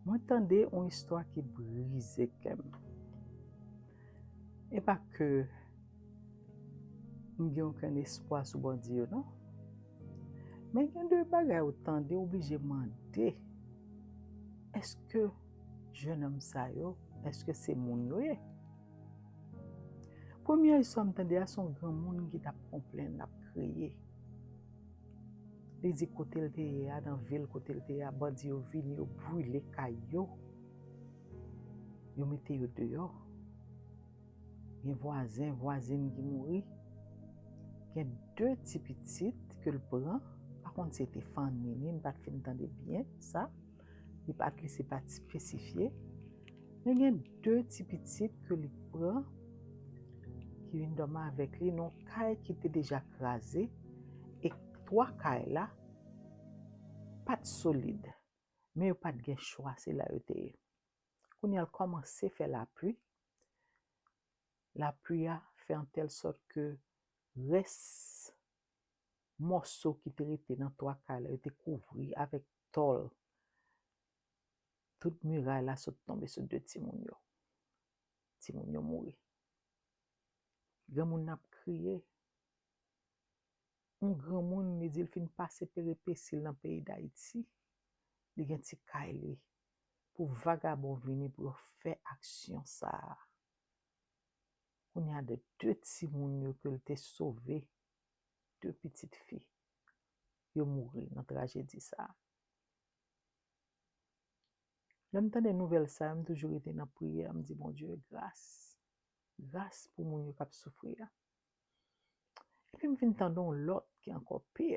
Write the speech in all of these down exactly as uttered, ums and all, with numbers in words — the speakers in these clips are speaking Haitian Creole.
Mwen tande yon istwa ki brize kè m. E pa ke m gen okenn espwa sou bandi yo, non. Men gen de bagay ou tande, ou oblije mande, èske jennonm sa yo, èske se moun yo ye? Premye istwa m tande a, se yon granmoun ki t ap konplenn, l ap kriye. Li di kote l te ye a, nan vil kote l te ye a, bandi yo vini, yo brile kay yo, yo mete yo deyò. Gen vwazen, vwazen ki mouri. Gen de ti pitit ke l pran, pa konn si se te fanmi li, m pa t fin tande byen sa. Li pa t, li se pa t espesifye. Men gen de ti pitit ke li pran, ki vin dòmi avèk li nan yon kay ki te deja kraze, e twa kay la pa t solid, men yo pa t gen chwa, se la yo te ye. Kounye a, l kòmanse fè lapli. Lapli a fè an tèl sòt ke rès mòso ki te rete nan twa kay la, yo te kouvri avèk tòl. Tout miray la sot tonbe sou de timoun yo. Timoun yo mouri. Granmoun nan ap kriye. Yon granmoun, li di l fin pase peripesi l nan peyi Dayiti. Li gen ti kay li pou vagabon vini pou yo fè aksyon sa a. Kounye a, de, de timoun yo ke l te sove, de pitit fi, yo mouri nan trajedi sa a. Lè m tande nouvèl sa a, m toujou rete nan priyè, m di, Bondye, gras, gras pou moun yo k ap soufri a. Epi m vin tande yon lòt ki ankò pi.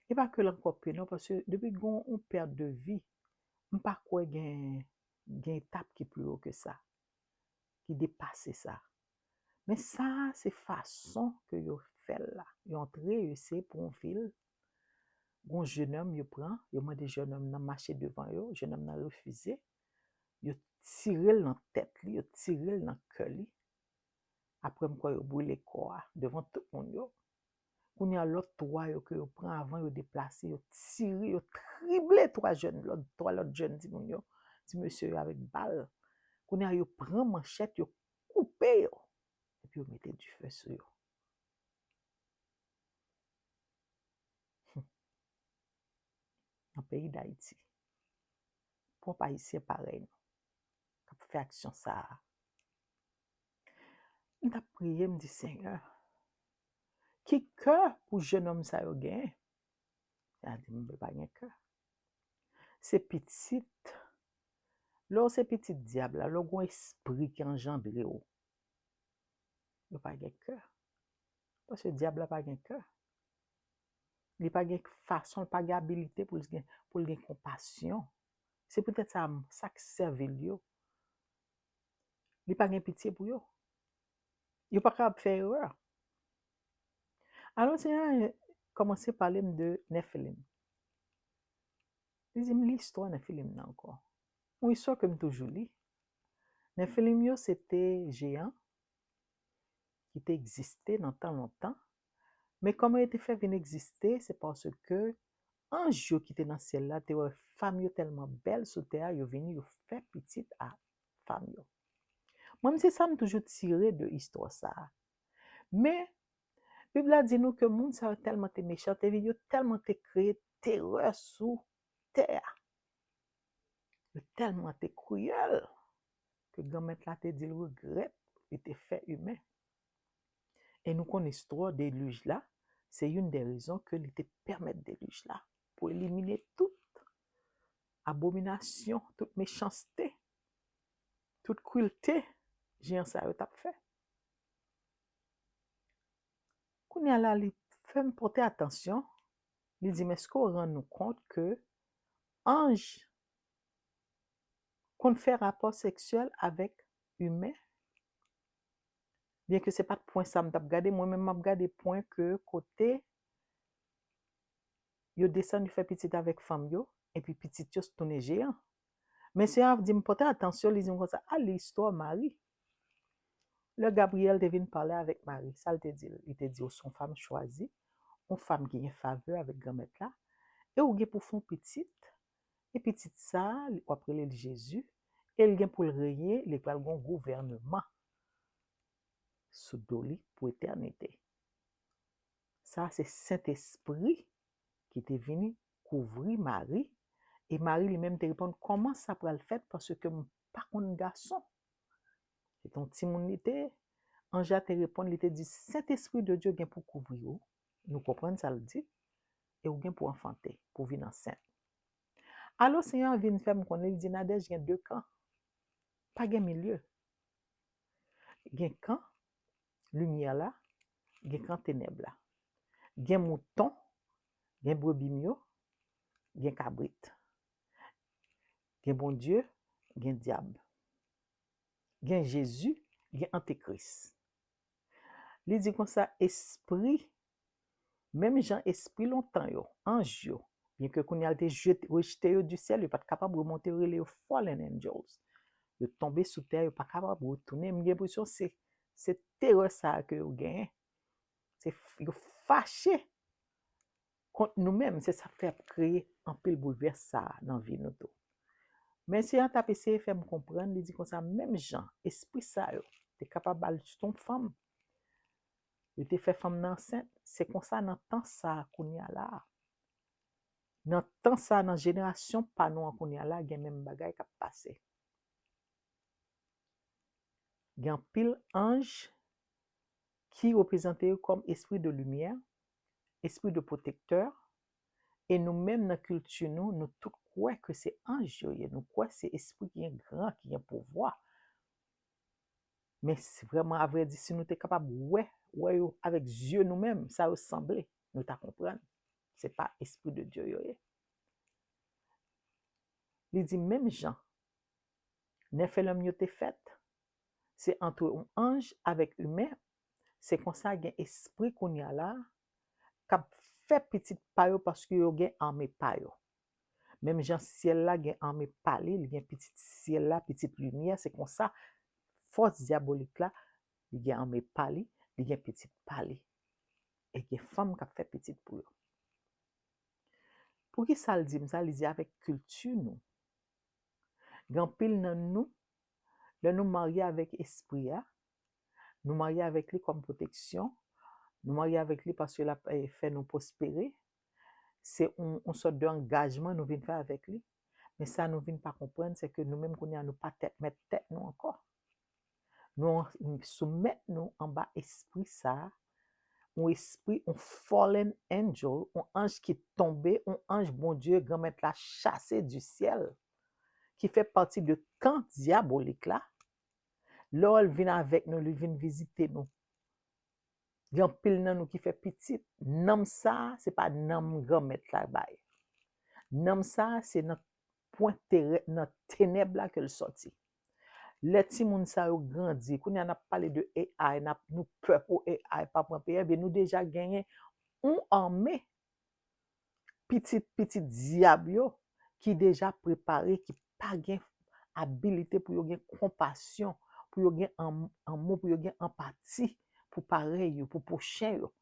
E pa ke l ankò pi non, paske depi gen yon pèt de vi, m pa kwè gen, gen etap ki pi wo ke sa, ki depase sa. Men sa a, se fason ke yo fè l la. Yo antre, yo eseye pran yon vil. Gon jennonm yo pran, yo mande jennonm nan mache devan yo, jennonm nan refize. Yo tire l nan tèt li, yo tire l nan kè li. Apre, m kwè yo brile kò a devan tout moun yo. Kounye a, lòt twa yo ke yo pran avan yo deplase, yo tire, yo trible twa jèn, lòt, twa lòt jèn timoun yo, ti mesye yo avèk bal. Kounye a, yo pran manchèt, yo koupe yo, epi yo mete dife sou yo. Hmm. Nan peyi Dayiti, pwòp Ayisyen parèy nou k ap fè aksyon sa a. M t ap priye, m di, Senyè, ki kè pou jennonm sa yo genyen? Senyè a di m, yo pa gen kè. Se pitit, lè w se pitit dyab la, lè w gen yon espri ki anjandre w, yo pa gen kè. Paske dyab la pa gen kè. Li pa gen fason, li pa gen abilite pou l gen, pou l gen konpasyon. Se poutèt sa, sa k sèvi l yo, li pa gen pitye pou yo. Yo pa kapab fè erè. Alò, Senyè a kòmanse pale m de Nefilim. Li di m, li istwa Nefilim nan ankò. Yon istwa ke m toujou li. Nefilim yo, se te jeyan ki te egziste nan tan lontan. Men kòman yo te fè vin egziste, se paske anj yo ki te nan syèl la te wè fanm yo tèlman bèl sou tè a, yo vini, yo fè pitit a fanm yo. Mwen, se sa m toujou tire de istwa sa a. Men, Bib la di nou ke moun sa yo tèlman te mechan, te vin, yo tèlman te kreye terè sou tè a. Yo tèlman te kriyèl ke Granmèt la te di l regrèt li te fè imen. E nou konn istwa delij la, se youn dè rezon ke li te pèmèt delij la, pou elimine tout abominasyon, tout mechanste, tout kwilte jeyan sa yo t ap fè. Kounye a la, li fè m pòte atansyon, li di m, èske w rann ou kont ke anj konn fè rapò seksyèl avèk imen? Byenke se pa t pwen sa m t ap gade, mwen menm m ap gade pwen ke kote yo desann, yo fè pitit avèk fanm yo, epi pitit yo tounen jeyan. Men Senyè a di m, pòte atansyon, li di m konsa, al li istwa Mari. Lè Gabriyèl te vin pale avèk Mari, sa l te di l? Li te di, ou se yon fanm chwazi, yon fanm ki gen favè avèk Granmèt la, e ou gen pou fè yon pitit, E pitit sa a, w ap rele l Jezi, e l gen pou l renye, li pral gen yon gouvènman sou do li pou etènite. Sa a se Sentespri ki te vini kouvri Mari, e Mari li menm te reponn, "Kòman sa pral fèt, paske m pa konn gason?" Se te yon timoun li te ye. Anj la te reponn, li te di, "Sentespri de Dye gen pou kouvri w." Nou konprann sa l di. "E w gen pou anfante, pou vin ansent." Alò, Senyè a vin fè m konnen, li di, "Nadège, gen de kan. Pa gen milye. Gen kan limyè la, gen kan tenèb la. Gen mouton, gen brebi m yo, gen kabrit. Gen Bondye, gen dyab. Gen Jezi, gen antikris." Li di konsa, espri, menm jan espri lontan yo, anj yo, byenke kounye a l te jete, rejte yo di syèl, yo pa t kapab remonte, yo rele yo fallen angels. Yo tonbe sou tè, yo pa kapab retounen. M gen enpresyon se, se terè sa a ke yo genyen. Se f-, yo fache kont nou menm, se sa k fè ap kreye anpil boulvès sa a nan vi nou tou. Men Senyè a t ap eseye fè m konprann, li di konsa, menm jan espri sa yo te kapab al sou yon fanm, yo te fè fanm nan ansent, se konsa nan tan sa a kounye a la a. Nan tan sa a, nan jenerasyon pa nou an kounye a la, gen menm bagay k ap pase. Gen anpil anj ki reprezante yo kòm espri de limyè, espri de pwotektè, e nou menm nan kilti nou, nou tout kwè ke se anj yo ye, nou kwè se espri ki gen gran, ki gen pouvwa. Men si vrèman, avrèdi, si nou te kapab wè, wè yo avèk zye nou menm, sa yo sanble, nou ta konprann. Se pa espri de Dye yo ye. Li di, menm jan Nefelèm yo te fèt, se antre yon anj avèk imen, se konsa gen espri kounye a la, k ap fè pitit pa yo paske yo gen ame pa yo. Menm jan syèl la gen ame pa li, li gen pitit syèl la, pitit limyè, se konsa fòs dyabolik la, li gen ame pa li, li gen pitit pa li. E gen fanm k ap fè pitit pou yo. Poukisa l di m sa? Li di avèk kilti nou. Gen anpil nan nou, lè nou marye avèk espri a, nou marye avèk li kòm pwoteksyon, nou marye avèk li paske l ap, eh, fè nou pwospere. Se yon, yon sòt de angajman nou vin fè avèk li. Men sa nou vin pa konprann, se ke nou menm kounye a, nou pa tèt mèt tèt nou ankò. Nou an-, soumèt nou anba espri sa a, yon espri, yon fallen angel, yon anj ki tonbe, yon anj Bondye, Granmèt la chase di syèl, ki fè pati de kan dyabolik la. Lè l vin avèk nou, li vin vizite nou. Gen anpil nan nou ki fè pitit. Nanm sa a, se pa nanm Granmèt la bay. Nanm sa a, se nan pwen terè, nan tenèb la ke l sòti. Lè timoun sa yo grandi, kounye a n ap pale de A I, n ap, nou pè pou A I pa pran peyi a, ebyen nou deja genyen yon ame pitit, pitit dyab yo ki deja prepare, ki pa gen abilite pou yo gen konpasyon, pou yo gen an-, anmou, pou yo gen anpati pou parèy yo, pou pwochen yo.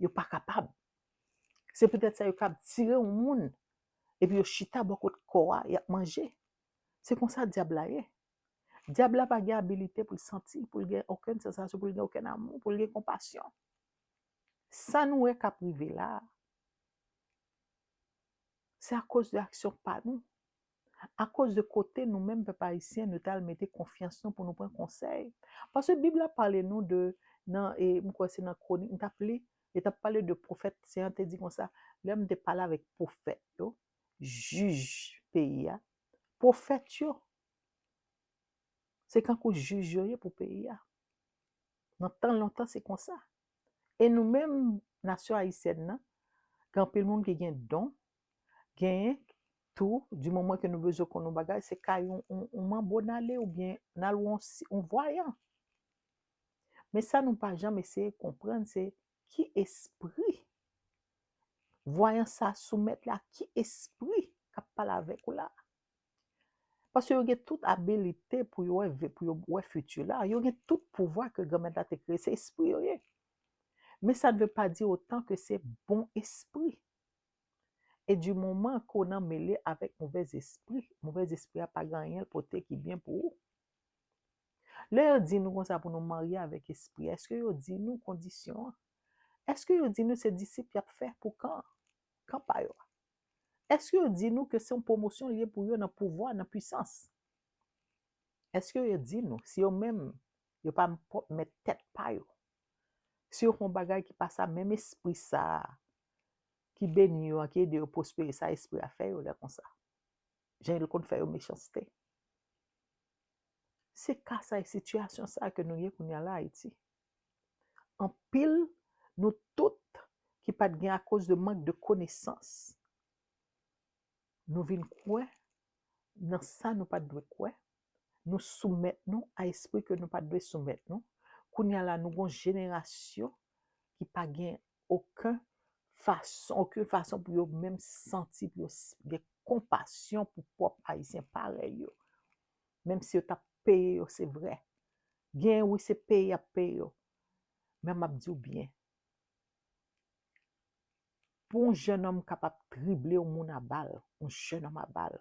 Yo pa kapab. Se poutèt sa yo kab tire yon moun, epi yo chita bò kot kò a, y ap manje. Se konsa dyab la ye. Dyab la pa gen abilite pou l santi, pou l gen okenn sansasyon, pou l gen okenn amou, pou l gen konpasyon. Sa nou wè k ap rive la a, se akoz de aksyon pa nou. Akoz de kote nou menm, pèp ayisyen, nou t al mete konfyans nou pou nou pran konsèy. Paske Bib la pale nou de, nan, e, m kwè se nan Kwonik, m t ap li, li t ap pale de pwofèt, Senyè a te di konsa, lè m te pale avèk pwofèt yo, jij peyi a, pwofèt yo, se kankou jij yo ye pou peyi a. Nan tan lontan, se konsa. E nou menm, nasyon ayisyèn nan, gen anpil moun ki gen don, genyen tou, di moman ke nou bezwen konn yon bagay, se kay yon, yon, yon manbo n ale oubyen n al wè yon si-, yon vwayan. Men sa nou pa janm eseye konprann, se ki espri vwayan sa soumèt la, ki espri k ap pale avèk ou la. Paske yo gen tout abilite pou yo wè, pou yo wè fiti la. Yo gen tout pouvwa ke Granmèt la te kreye. Se espri yo ye. Men sa ne veut pas dire autant que se bon espri. E di moman ke w nan mele avèk movèz espri, movèz espri a pa gen anyen l pote ki byen pou ou. Lè yo di nou konsa pou nou marye avèk espri a, èske yo di nou kondisyon an? Èske yo di nou se disip y ap fè pou kan, kan pa yo a? Èske yo di nou ke se yon pwomosyon li ye pou yo nan pouvwa, nan pwisans? Èske yo di nou, si yo menm, yo pa pwòp mèt tèt pa yo, si yo fè yon bagay ki pa sa, menm espri sa a ki beni yo an, ki ede yo pwospere, sa espri a fè yo lè konsa? Jan l konn fè yo mechanste. Se ka sa e sitiyasyon sa ke nou ye kounye a la Ayiti. Anpil nou tout ki pa t gen akoz de mank de konesans, nou vin kwè nan sa nou pa t dwe kwè, nou soumèt nou a espri ke nou pa t dwe soumèt nou. Kounye a la, nou gon jenerasyon ki pa gen okenn fason, okenn fason pou yo menm santi, pou yo s- gen konpasyon pou pwòp Ayisyen parèy yo. Menm si yo t ap peye yo, se vre. Gen, wi, se peye y ap peye yo. Men m ap di w byen, pou yon jennonm kapab drible yon moun a bal, yon jennonm a bal,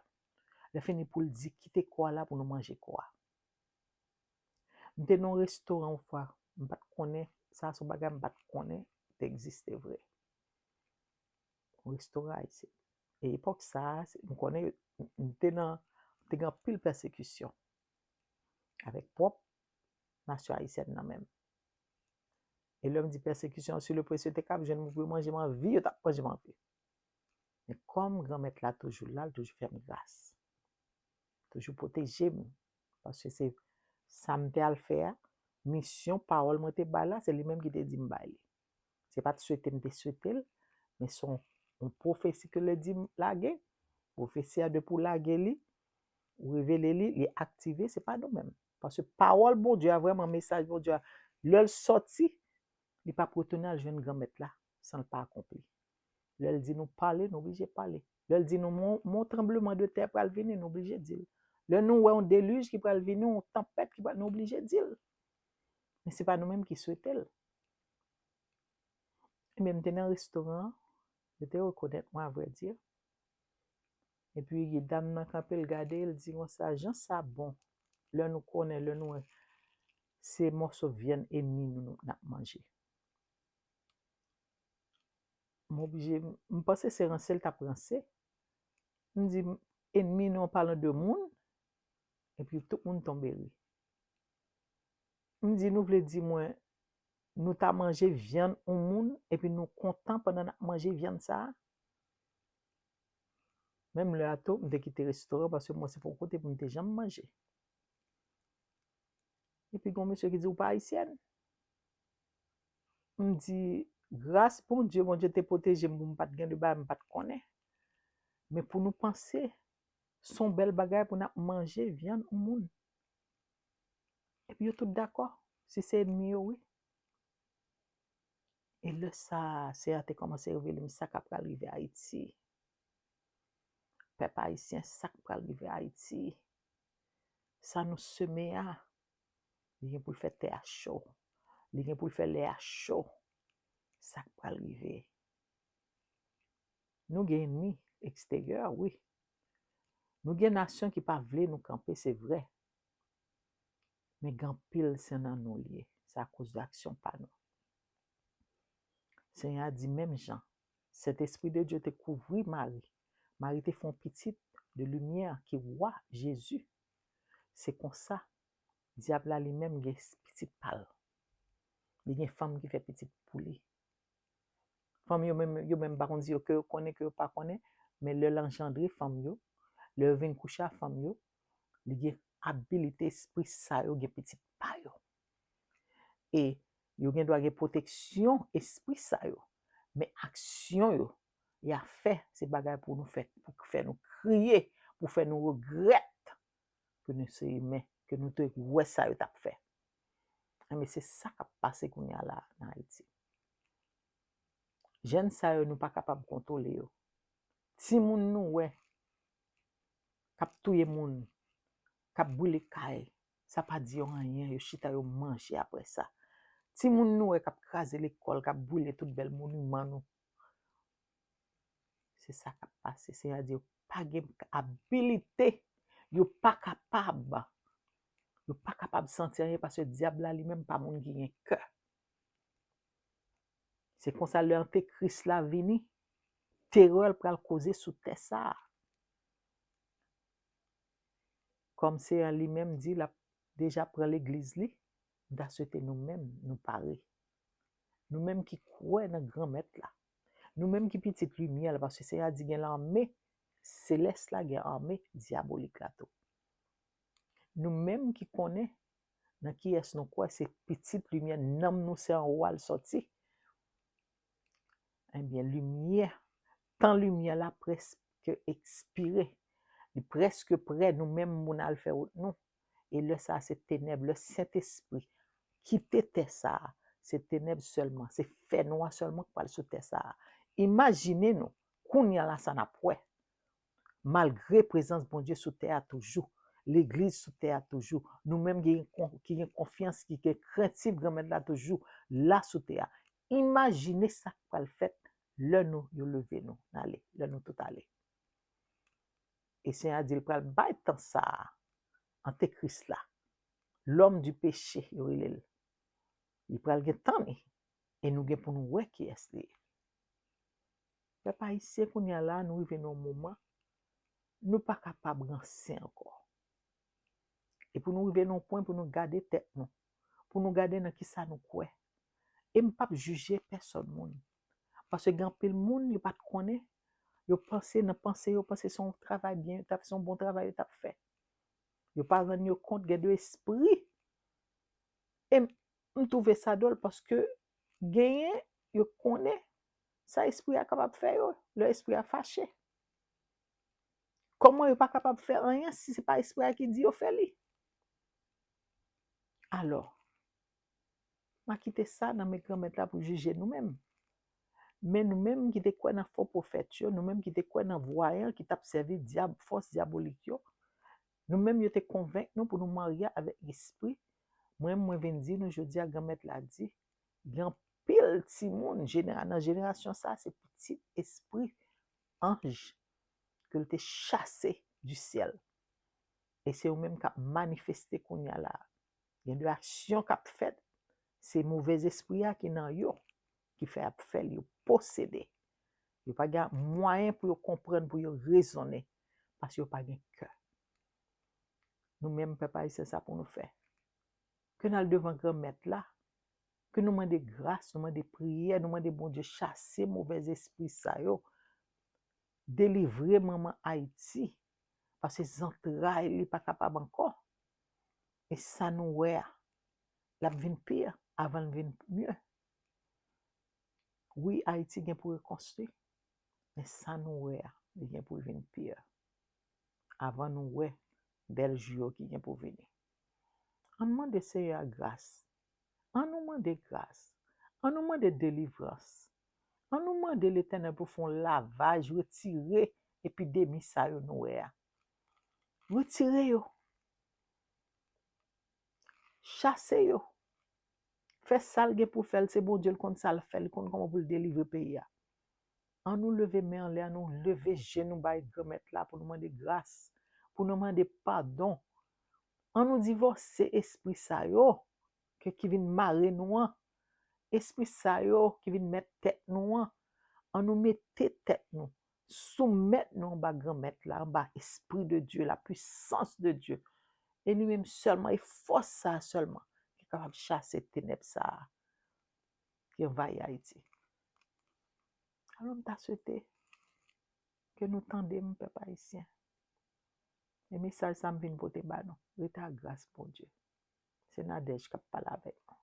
lè fini pou l di, "Kite kò a la pou nou manje kò a." M te nan yon restoran yon fwa, m pa t konnen, sa se yon bagay m pa t konnen te egziste vre. Yon restoran ayisyen. E epòk sa a, se- m konnen, m te nan, te gen anpil pèsekisyon avèk pwòp nasyon ayisyèn nan menm. E lè m di pèsekisyon, si le presye te kab jwenn mwen pou yo manje m anvi, yo t ap manje m anvi. Men kòm Granmèt la toujou la, l toujou fè m gras. Toujou pwoteje m. Paske se sa m te al fè a, misyon, pawòl mwen te bay la, se li menm ki te di m bay li. Se pa t swete m te swete l, men se yon, yon pwofesi ke l di m lage. Pwofesi a, depi w lage li, ou revele li, li aktive, se pa nou menm. Paske pawòl Bondye a, vrèman, mesaj Bondye a, lè l sòti, li p ap retounen al jwenn Granmèt la san l pa akonpli. Lè l di nou pale, nou oblije pale. Lè l di nou, mon, mon tranbleman de tè pral vini, nou oblije di l. Lè nou wè yon delij ki pral vini, yon tanpèt ki pral, nou oblije di l. Men se pa nou menm ki swete l. Ebyen, m te nan restoran an, yo te rekonèt mwen, avrèdi. Epi, dam nan kanpe, l gade, l di konsa, "Jan sa bon, lè nou konnen, lè nou wè, se mòso vyann enmi nou, nou, n ap manje." M oblije, m panse se ranse l t ap ranse. M di, "Enmi nou, an palan de moun?" Epi tout moun tonbe ri. M di, "Nou vle di mwen, nou ta manje vyann yon moun, epi nou kontan pandan n ap manje vyann sa a?" Menm lè a tou, m te kite restoran paske mwen se pa yon kote pou m te janm manje. Epi gon mesye ki di, "Ou pa ayisyèn?" M di, "Gras Bondye, Bondye te pwoteje m pou m pa t gen de bagay m pa t konnen." Men pou nou panse, se yon bèl bagay pou n ap manje vyann yon moun. Epi yo tout dakò, si se ènmi yo, wi. E lè sa a, Seyè a te kòmanse revele m sa k ap pral rive Ayiti. Pèp ayisyen, sa k pral rive Ayiti. Sa nou seme a, li gen pou l fè tè a cho. Li gen pou l fè lè a cho. Sa k pral rive. Nou gen ènmi eksteryè, wi. Nou gen nasyon ki pa vle nou kanpe, se vre. Men gen anpil se nan nou l ye. Se akoz de aksyon pa nou. Senyè a di menm jan, Sentespri de Dye te kouvri Mari. Mari te fè yon pitit de limyè ki wa, Jezi. Se konsa, dyab la li menm gen pitit pa l. Li gen fanm ki fè pitit pou li. Fanm yo menm, yo menm pa konn di yo ke yo konnen, ke yo pa konnen, men lè l anjandre fanm yo, lè yo vin kouche a fanm yo, li gen abilite espri sa yo gen pitit pa yo. E yo gen dwa gen pwoteksyon espri sa yo, men aksyon yo, y a fè, se bagay pou nou fè, pou fè nou kriye, pou fè nou regrèt ke nou se imen, ke nou te wè sa yo t ap fè. Enben, se sa k ap pase kounye a la nan Ayiti. Jèn sa yo, nou pa kapab kontwole yo. Timoun nou wè k ap touye moun, k ap brile kay, sa pa di yo anyen, yo chita, yo manje apre sa. Timoun nou wè k ap kraze lekòl, k ap brile tout bèl moniman nou. Se sa k ap pase. Senyè a di yo pa gen abilite, yo pa kapab. Yo pa kapab santi anyen paske dyab la li menm pa moun ki gen kè. Se konsa lè antikris la vini, terè l pral koze sou tè sa a. Kòm Senyè li menm di l ap deja pran legliz li, m ta swete nou menm, nou pare. Nou menm ki kwè nan Granmèt la. Nou menm ki pitit limyè la, paske Senyè a di gen lame selès la, gen ame dyabolik la tou. Nou menm ki konnen nan kiyès nou kwè, se pitit limyè, nanm nou se anwo a l sòti. Ebyen, limyè, tan limyè la prèske ekspire. Li prèske prè, nou menm moun al fè wout nou. E lè sa a, se tenèb, lè Sentespri kite tè sa a, se tenèb sèlman, se fènwa sèlman k pral sou tè sa a. Imajine nou, kounye a la sa n ap wè. Malgre prezans Bondye sou tè a toujou, legliz sou tè a toujou, nou menm ki gen kon-, ki gen konfyans, ki gen krentif Granmèt la toujou la sou tè a. Imajine sa k pral fèt lè nou, yo leve nou, n ale, lè nou tout ale. E Senyè a di l pral bay tan sa a, antikris la, lòm di peche, yo rele l. Li pral gen tan li, e nou gen pou nou wè kiyès li ye. Pèp ayisyen, kounye a la, nou rive nan yon moman, nou pa kapab ranse ankò. E pou nou rive nan yon pwen pou nou gade tèt nou, pou nou gade nan kisa nou kwè. E m p ap jije pèsòn moun. Paske gen anpil moun, yo pa t konnen, yo panse nan panse, yo panse se yon travay byen, yo t ap, se yon bon travay yo t ap fè. Yo pa rann yo kont, gen de espri. E m, m twouve sa dwòl paske genyen, yo konnen sa espri a kapab fè yo, lè espri a fache. Kòman yo pa kapab fè anyen si se pa espri a ki di yo fè li? Alò, m a kite sa nan men Granmèt la pou jije nou menm. Men nou menm ki te kwè nan fo pwofèt yo, nou menm ki te kwè nan vwayan ki t ap sèvi dyab, fòs dyabolik yo, nou menm yo te konvenk nou pou nou marye avèk espri. Mwen, mwen vin di nou jodi a, Granmèt la di, gen anpil timoun jenera-, nan jenerasyon sa, se pitit espri anj ke l te chase du syèl. E se yo menm k ap manifeste kounye a la. Gen de aksyon k ap fèt, se movèz espri a ki nan yo, ki fè y ap fè l, yo posede. Yo pa gen mwayen pou yo konprann, pou yo rezonnen, paske yo pa gen kè. Nou menm, pèp ayisyen, sa pou nou fè. Ke n al devan Granmèt la, ke nou mande gras, nou mande priyè, nou mande Bondye chase movèz espri sa yo, delivre manman Ayiti, paske zantray li pa kapab ankò. E sa nou wè a, l ap vin pi avan l vin mye. Wi, Ayiti gen pou rekonstwi, men sa nou wè a, li gen pou vin pi avan nou wè bèl jou yo ki gen pou vini. Ann mande Senyè a gras. Ann nou mande gras. Ann nou mande delivrans. Ann nou mande Letènèl pou fè yon lavaj, retire epidemi sa yo nou wè a. Retire yo. Chase yo. Fè sa l gen pou fè l, se Bondye l konn sa l fè, li konn kòman pou l delivre peyi a. Ann nou leve men anlè, ann nou leve je nou bay Granmèt la pou nou mande gras, pou nou mande padon. Ann nou divòse espri sa yo ke, ki vin mare nou an, espri sa yo ki vin mèt tèt nou an. Ann nou mete tèt nou, soumèt nou anba Granmèt la, anba Esprit de Dieu, la puissance de Dieu. E li menm sèlman, e fòs sa a sèlman ki kapab chase tenèb sa a ki anvayi Ayiti. Alò, m ta swete ke nou tande m, pèp ayisyen. E mesaj sa m vin pote ba nou. Rete a gras Bondye. Se Nadège k ap pale avèk nou.